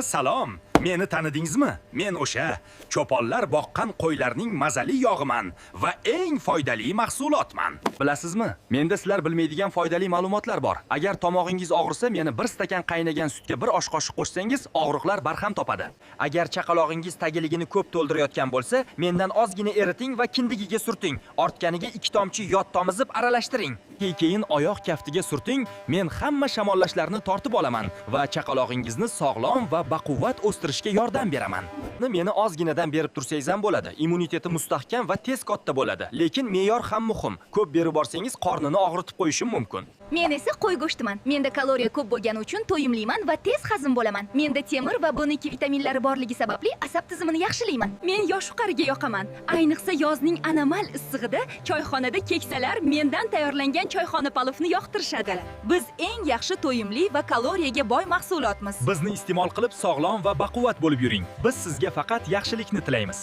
Salom, meni tanidingizmi? Men o'sha cho'ponlar boqqan qo'ylarning mazali yog'iman va eng foydali mahsulotman. Bilasizmi? Menda sizlar bilmaydigan foydali ma'lumotlar bor. Agar tomog'ingiz og'risa, meni bir stakan qaynagan sutga bir osh qoshiq qo'shsangiz, og'riqlar barham topadi. Agar chaqalog'ingiz tagiligini ko'p to'ldirayotgan bo'lsa, mendan ozgina eriting va kindigiga surting. Ortganiga 2 tomchi yod tomizib aralashtiring. Keyin oyoq kaftiga surting, men hamma shamollashlarni tortib olaman va chaqalog'ingizni sog'lom va baquvvat o'stirishga yordam beraman. Meni ozginadan berib tursangiz ham bo'ladi. Immuniteti mustahkam va tez katta bo'ladi. Lekin me'yor ham muhim. Ko'p berib borsangiz qornini og'ritib qo'yishim mumkin. Men esa qo'y go'shtiman. Menda kaloriya ko'p bo'lgani uchun to'yimliman va tez hazm bo'laman. Menda temir va B12 vitaminlari borligi sababli asab tizimini yaxshilayman. Men yosh qariga yoqaman. Ayniqsa yozning anomal issig'ida choyxonada keksalar mendan tayyorlangan choyxona palovni yoqtirishadi. Biz eng yaxshi to'yimli va kaloriyaga boy mahsulotmiz. Bizni iste'mol qilib sog'lom va baquvvat bo'lib yuring. Biz sizga faqat yaxshilikni tilaymiz.